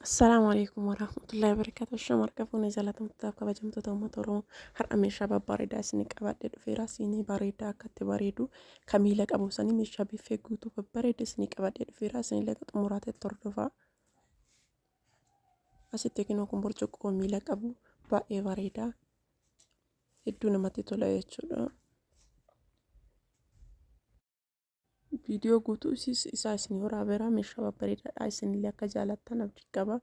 Assalaamu alaikum warahmatullahi wabarakatuh. Shama harka fuune jaalatamtootaaf kabajamtoota uummata Oromoo har'a meeshaa babbareedaa isinii qabadhee dhufeera. Siinii bareedaa akka itti bareedu kan miila qabu sanii meeshaa biffee guutuu babbareeda isinii qabadhee dhufeera. Isinillee xumuraatetti hordofaa. Asitti kinoo kun burcuqqoo miila qabu baay'ee bareeda. Hedduu namatti tola jechuudha. Viidiyoo guutuu isaa isin waraabeera. Meeshaa babbareedaadha. Isinillee akka jaalattan abdii qaba.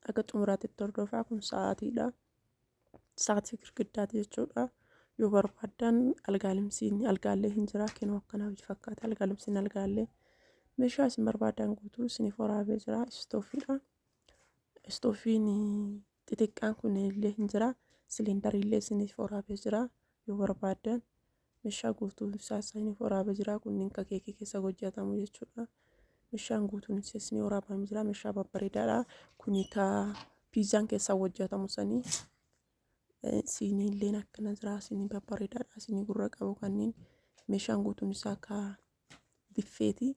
Akka xumuraatitti hordofaa. Kun sa'aatiidha. Sa'aatii girgiddaati jechuudha. Yoo barbaaddan algaalimsiin algaallee hin jira. Kinoo akkanaa hojii fakkaata. Algaalimsiin algaallee. Meeshaa isin barbaaddan guutuu isiniif waraabee jira. Istoofiidha. Istoofiin xixiqqaan kun illee hin jira. Siliindariillee isiniif waraabee jira. Yoo barbaaddan Meshaa guutuun isaa isiniif waraabee jira. Kunniin ka keekii keessa hojjetamu jechuudha. Meshaan guutuun isaa isinii waraabamee jira. Meshaa babbareedaadha. Kuni ka piizaan keessa hojjetamu sanii. Siiniilleen akkana jira. Siinii babbareedaadha. Siinii gurra qabu kanneen meshaan guutuun isaa ka biffeeti.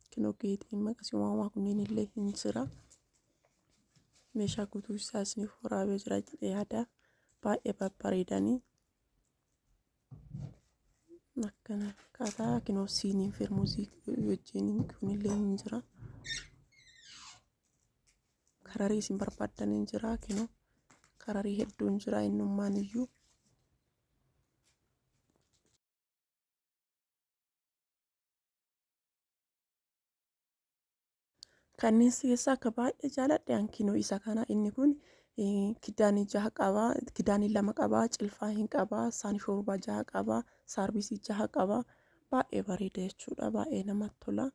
Kinoo geexiin maqasii uumamaa kunneen illee hin jira. Meeshaa guutuu isaa isiniif waraabee jira jedhee yaada. Baay'ee babbareedanii. Akkana akkaataa kinoo siiniin feermuzii wajjin kunillee hin jira. Kararii isin barbaaddan hin jira kinoo kararii hedduun jira innummaan iyyuu. Kanneen keessaa akka baay'ee jaaladhe an kinoo isa kana inni kun kidaanii jaha qaba kidaanii lama qaba cilfaa hin qaba saani shoorbaa jaha qaba saarvisii jaha qaba baay'ee bareeda jechuudha baay'ee namatti tola.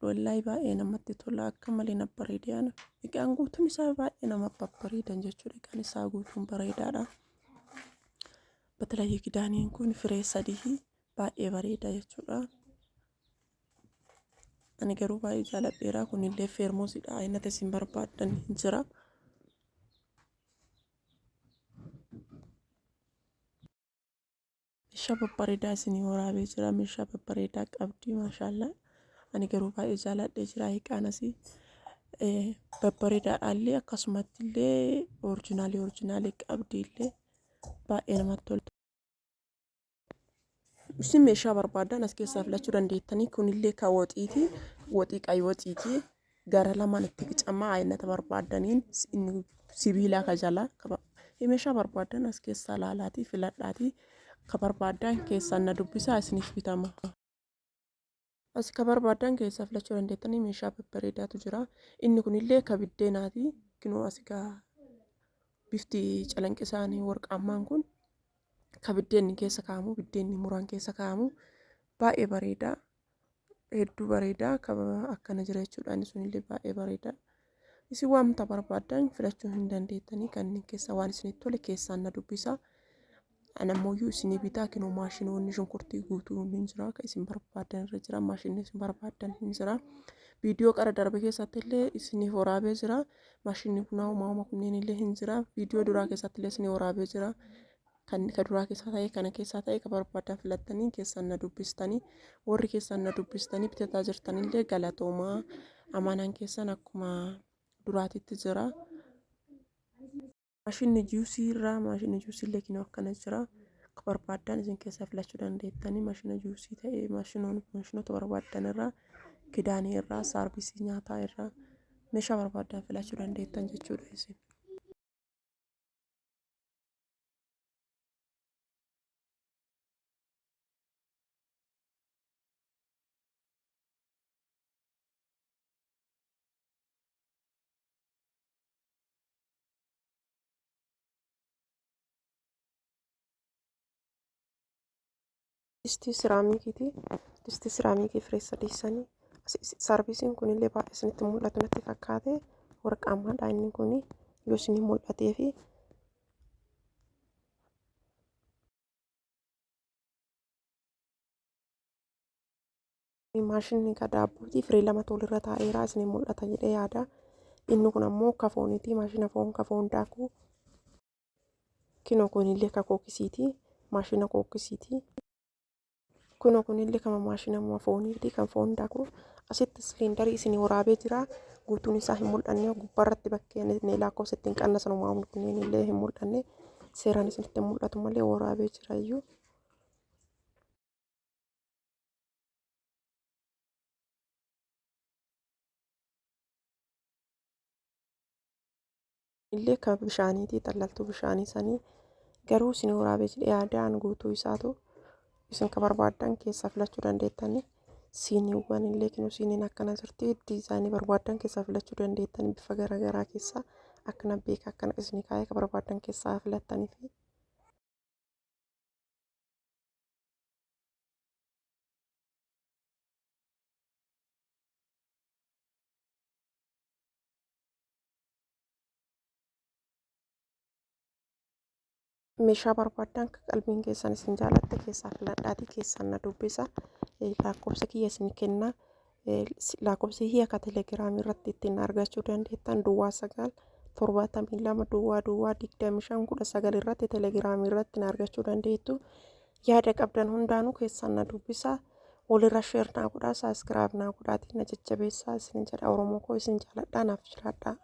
Wallaahi baay'ee namatti tola akka malee na bareede ana egaan guutuun isaa baay'ee nama babbareedan jechuudha egaan isaa guutuun bareedaadha. Batalayyi kidaaniin kun firee sadii baay'ee bareeda jechuudha. Ani garuu baay'ee jaaladheera. Kunillee feermuusidha. Aynata isin barbaaddan hin jira. Meeshaa babbareedaa isinii waraabee jira. Meeshaa babbareedaa qabdi maashaallaa. Ani garuu baay'ee jaaladhee jira. Hiikaan asii babbareedaadha illee akkasumatti illee orijinaalii orijinaalii qabdi illee baay'ee namatti tola. Isin meeshaa barbaaddan as keessaa filachuu dandeettanii kunillee ka woxiiti woxii qayi woxiiti gara lamaan itti qicamaa aynata barbaaddaniin inni sibiilaa ka jalaa meeshaa barbaaddan as keessaa laalaatii filadhaatii ka barbaaddan keessaan na dubbisaa isiniif bitama. As ka barbaaddan keessaa filachuu dandeettanii meeshaa babbareedaatu jira. Inni kunillee ka biddeenaati. Kinoo as egaa bifti calanqisaan warqaammaan kun ka biddeenni keessa kaa'amu biddeenni muraan keessa kaa'amu baay'ee bareeda. Hedduu bareeda. Ka akkana jira jechuudha. Inni sunillee baay'ee bareeda. Isin wanta barbaaddan filachuu hin dandeettanii kanneen keessaa waan isinitti tole keessaan na dubbisaa. Ana ammoo isinii bitaa kinoo maashinoonni shunkurtii guutuu hin jira akka isin barbaaddan irra jira maashinni isin barbaaddan hin jira. Viidiyoo qara darbe keessatti illee isiniif waraabee jira. Maashinni bunaa uumamaa kunneen illee hin jira. Viidiyoo duraa keessatti illee isinii waraabee jira. Kan ka duraa keessaa ta'e kana keessaa ta'e ka barbaaddan filattanii keessaan na dubbistanii warri keessaan na dubbistanii bitataa jirtanillee galatoomaa amaanaan keessan akkuma duraatitti jira. Maashinni juusii irraa maashinni juusii illee kinoo akkana jira. Akka barbaaddan isin keessaa filachuu dandeettanii maashina juusii ta'ee maashinoota barbaaddan irraa kidaanii irraa saarvisii nyaataa irraa meeshaa barbaaddan filachuu dandeettan jechuudha isin. Distii siraamikiiti. Distii siraamikii firee sadeessanii. Saarvisiin kunillee baay'ee isinitti mul'atu natti fakkaate. Warqaammaadha inni kun yoo isinii mul'atee fi Maashinni ka daabbooti firee lamatu walirra taa'eera isin mul'ata jedhee yaada. Inni kun ammoo ka fooniiti maashina foon ka foon daaku. Kinoo kunillee ka kookisiiti maashina kookisiiti. Kunoo kunillee kama maashina fooniiti kan foon daaku. Asitti siliindarii isin waraabee jira. Guutuun isaa hin mul'anne, gubbaarratti bakkeen inni lakkoofsa ittiin qannasan uumamni kunneen illee hin mul'anne. Seeraan isinitti mul'atu malee waraabee jira iyyuu. Illee kan bishaaniiti, xallaltuu bishaanii sanii garuu isin waraabee jedhee yaadaan guutuu isaatu isin ka barbaaddan keessaa filachuu dandeettani. Siiniiwwan illee kinu siiniin akkana jirti, diizaayinii barbaaddan keessaa filachuu dandeettani, bifa garaagaraa keessaa akkana beeka akkana isin kaayee ka barbaaddan keessaa filattanii fi meeshaa barbaaddan akka qalbiin keessan isin jaalatte keessaa filadhaatii keessan na dubbisa. Lakkoofsa kiyya isin kenna. Lakkoofsi kiyya akka telegiraamii irratti ittiin argachuu dandeettan 09 72 00 25 19 irratti telegiraamii irratti na argachuu dandeettu. Yaada qabdan hundaanuu keessan na dubbisa. Walirra share naa godhaa, subscribe naa godhaatii na jajjabeessaa isin jedha. Oromoo koo, isin jaaladhaa, naaf jiraadhaa.